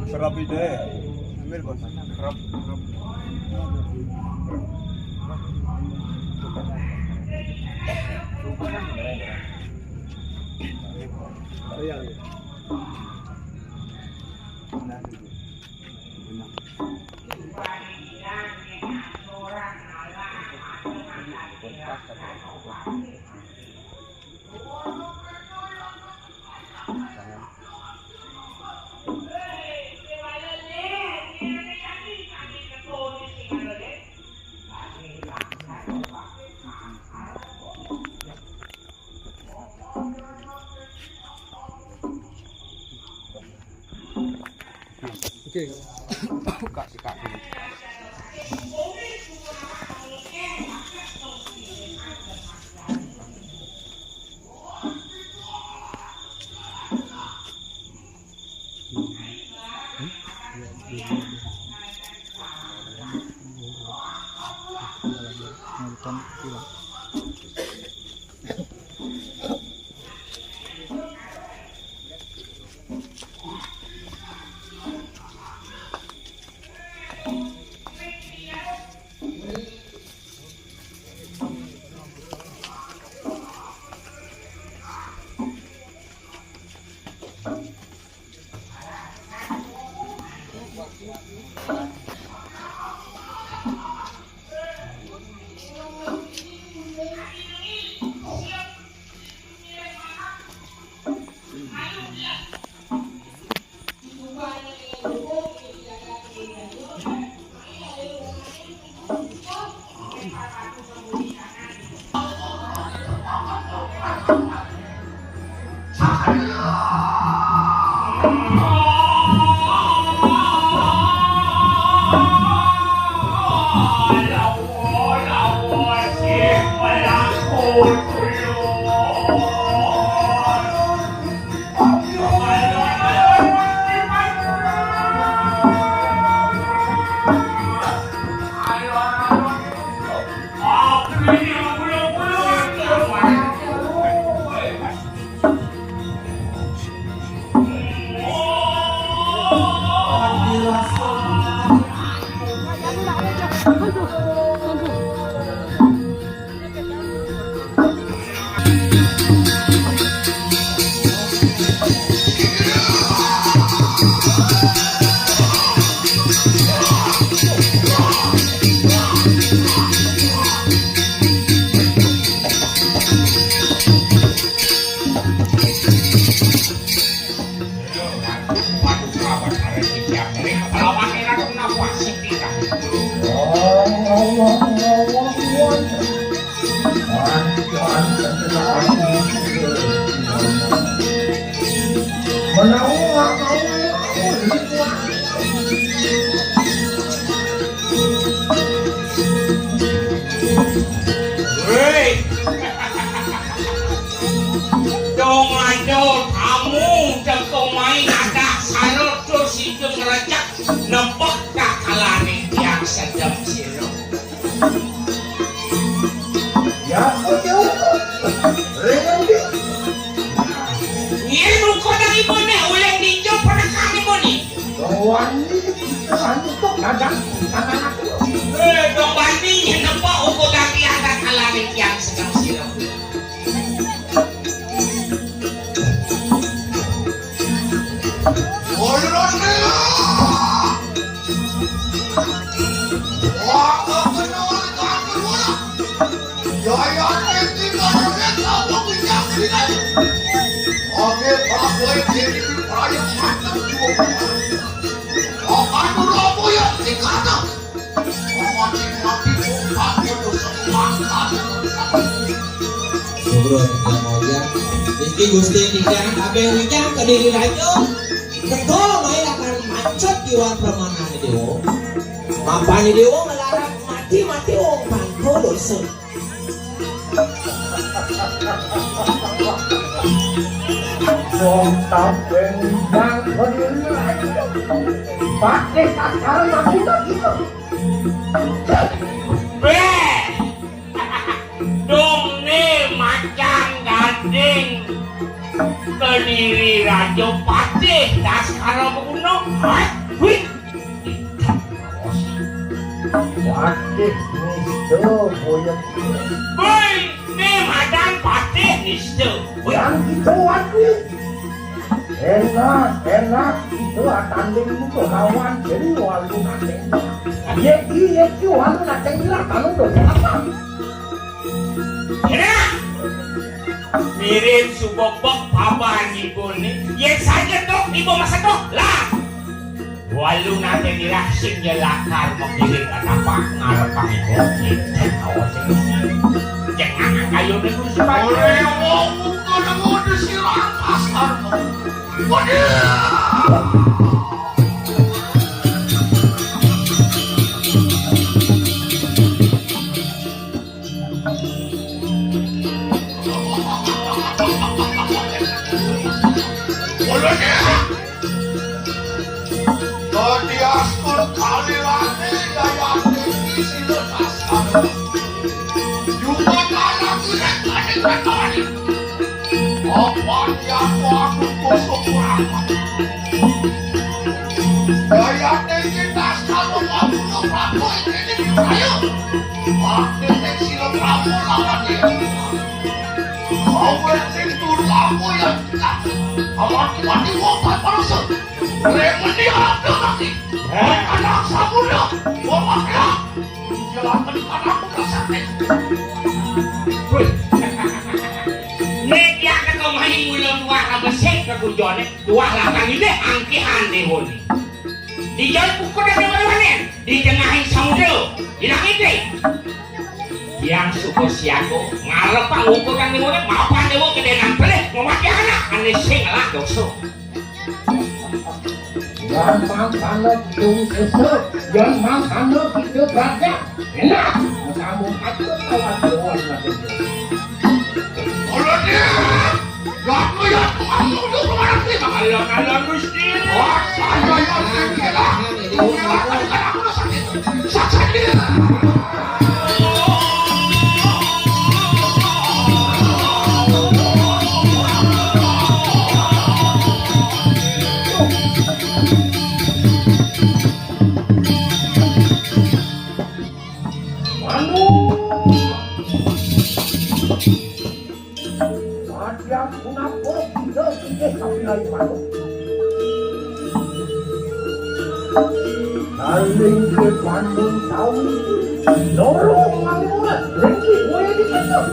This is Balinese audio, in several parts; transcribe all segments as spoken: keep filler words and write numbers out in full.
Serap ide. Ambil, Bos. Serap, serap. Oh, iya, iya. Oke. Buka sikat dulu. Menawa Wéh. Dong ada tamu teko main adak sarut terus itu ngerejak nepek kakalané tiang sedem sira. Ya, oke. Ringan di. Nyén uko dari boné uleng ninjo penekané boné. Wani kita anu kok dagang tangan aku. Eh, dong bani nyén nempo uko dari adat alané tiang sedem sira. Nugrah Yang Mulia. Niki Gusti Tingkang kabéh wijang Kediri Raja. Kedol baé lakar macet iwan pramanan Déwa. Mapan Déwa nglarang mati-mati wong tanpa dosa. Wong kabéh wijang Kediri Raja. Patih sasaran aku tak gitu. Béh. Dongné macan gading Kediri Raja Patih Daskara Guna. Hah? Wih. Patih nista boyek. Woi, né madan Patih nista. Yang kita wati. Enak, enak, itu tanding itu lawan jadi walu nanti. Yeki, yeki, walu nanti bilang kamu dong apa? Enak. Mirip subobok paban ibu nih. Yek saja tuh, ibu masa tuh lah. Walu nate dirah sing ya lakar menggiring katapak ngarepang ibu. Awas ini. Jangan kayu nih, Gusti Prabu. Oleh wong kena ngode silang pasar. Waduh. Waduh. Tadi askun kalilane daya tinggi sila tasar. Juga kalah tidak tadi katanya. Apa dia aku aku kosong kurang. Daya tinggi tasar aku aku ini di kayu. Aku ini sila kamu lawan dia. Kau ini tuh aku yang Awak mati wong tak perasa. Remen dia ada lagi. Anak sabuna. Wong makan. Jelakan anakku kasane. Wih. Nek ya kata main mula tuah besik ke kujone. Tuah lakang ini angkihan dehone. Di jalan pukul dan dewan wanen. Di tengahing samudra. Ilang ide. Yang suka siaga. Ngarep pangukuran dewa. Mapan dewa kedenan pelih. Memakai anak. Ane sing lah dosa. Yang mangkana kidung sesuk, yang mangkana kita gagah. Enak, kamu aku kawan kawan lagi. Kalau dia, gak melihat kamu itu kemana sih? Kalau kalau mesti. Wah, saya yang kira. Kira kan aku sakit. Sakit. Anu. Madya punapa kita sugih kapilai manuk. Saling ke Bandung tahu. Loro mangurat ringkih boleh diketuk.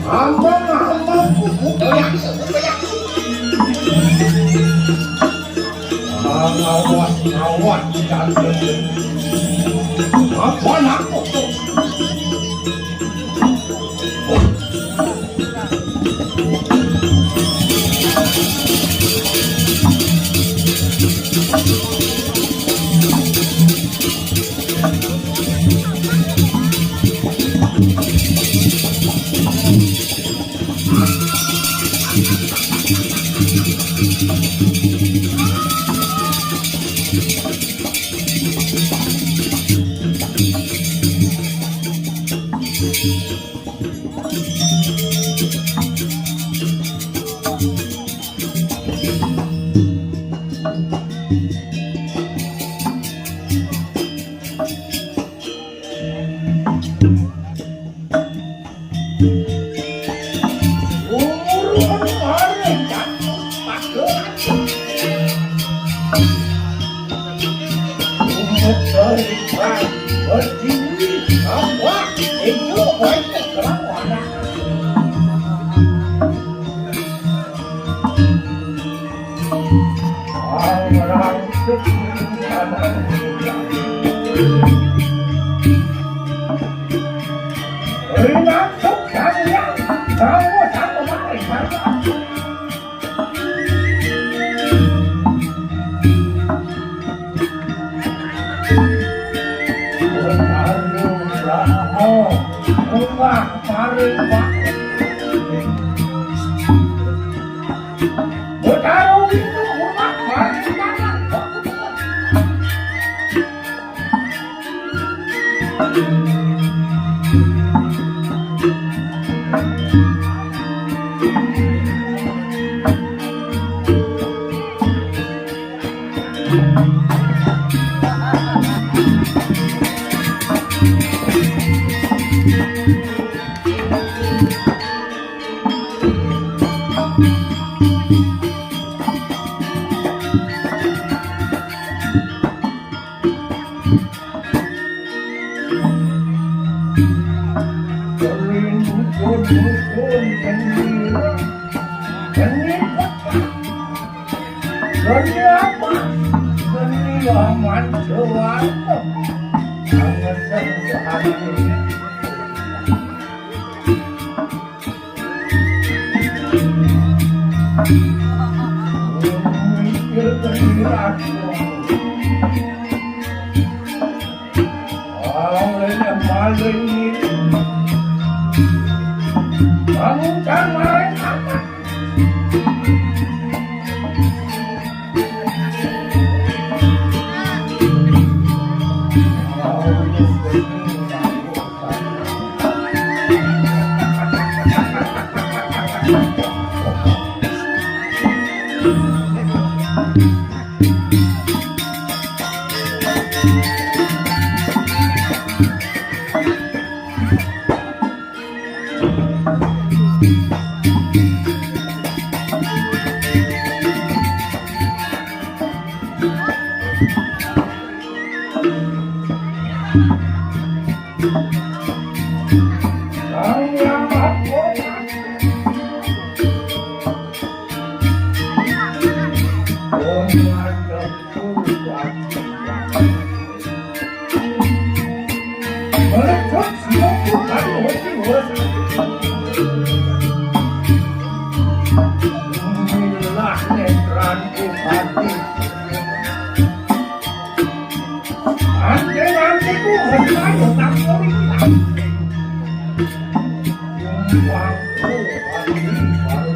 Ampun, ampun, buku banyak, buku banyak. Awas, awas, jangan. Ampun, ampun. Rin dukun-dukun geni. Geni apa? Geni apa? Geni aman suwarto. Sanget sehari. Mikir geni raja. Olehnya maling ini. Kamu kan maling apa? Melecut sibuk bukan hoki bos. Inilah netranku hati. Ante-anteku hati ayo tak kori. Waktu hati baru.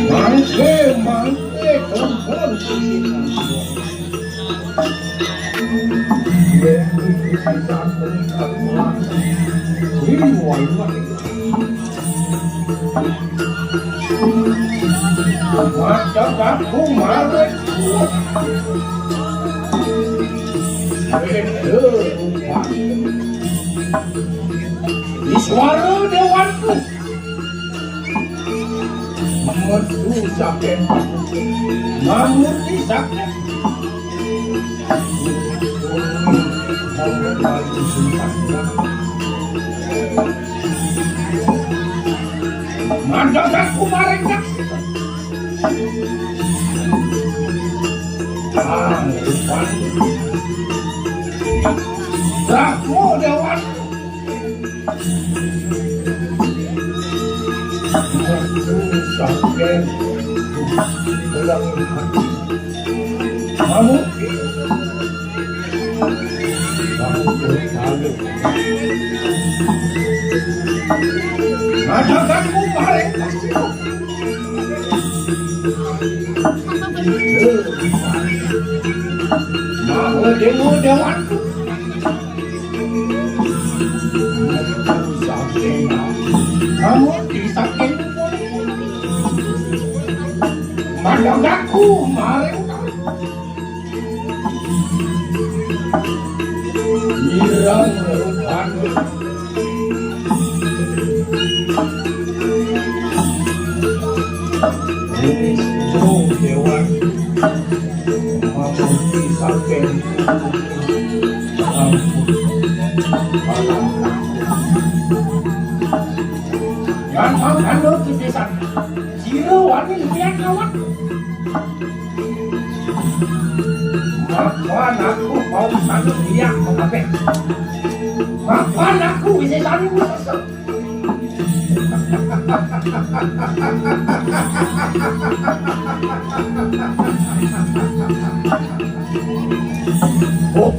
Mangke, mangke, kompon. Macam aku marah. Iswara dewanku. Metu saking. Mamurti saking. Mandheng aku maring. Ah, Brahma dewan. Saking tulang hati. Kamu kamu tuh salut. Madakanku paring kasih. Maha dewa dewanku. Kamu di saking mandheng aku maring. Ireng rupan. Wisnu dewan. Mamuti saking. Yan ang ano kitisan. Jiro wani lihat awak. Mapan aku mau sanu lihat mengabeh. Mapan aku bisa sanu. Oh.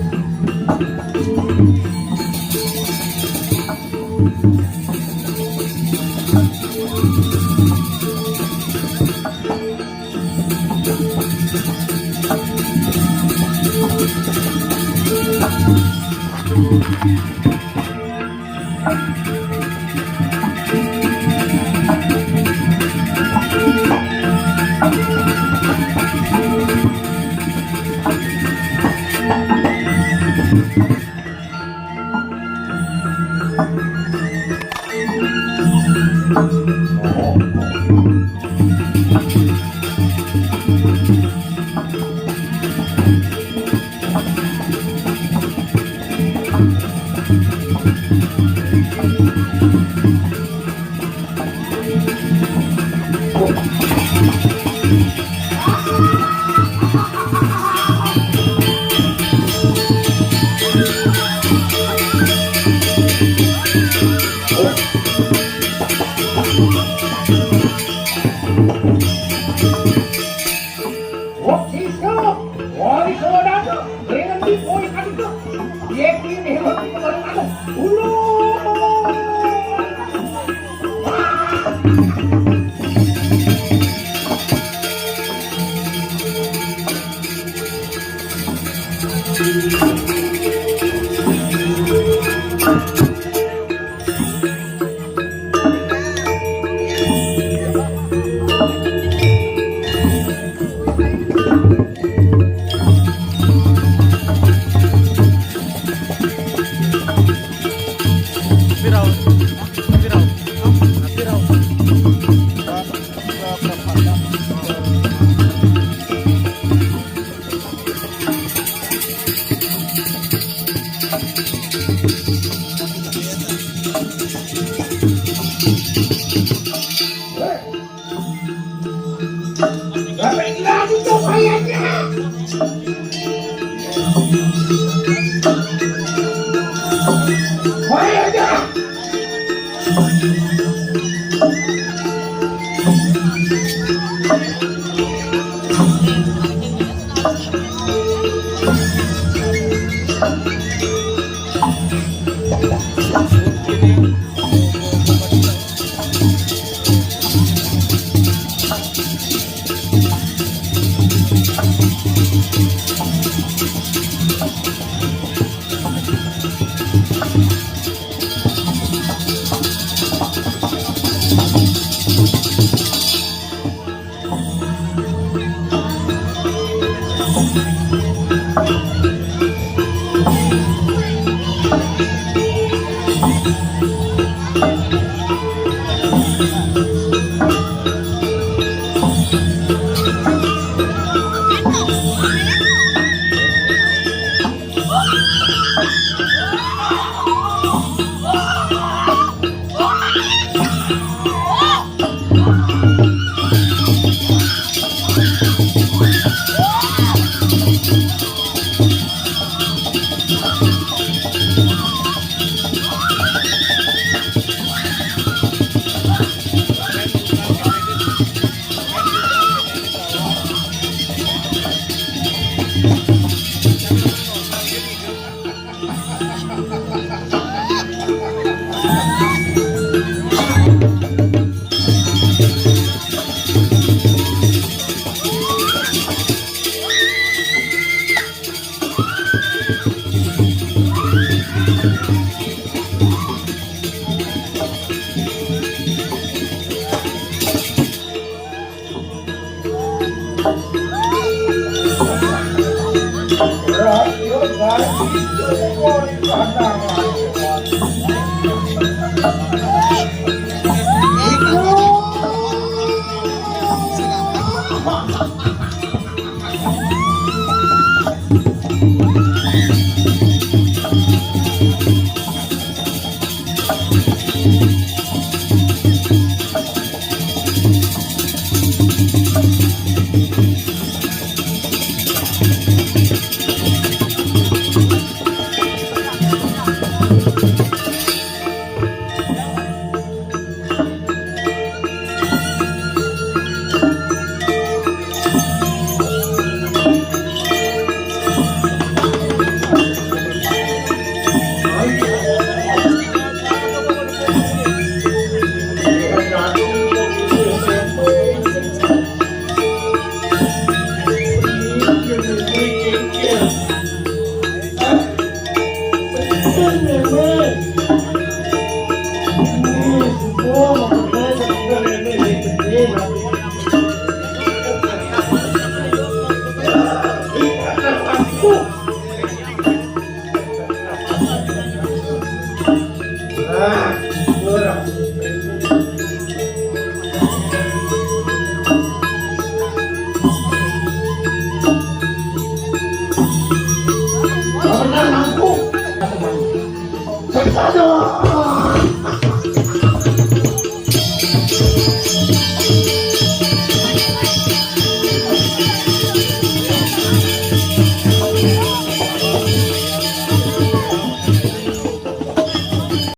Aduh.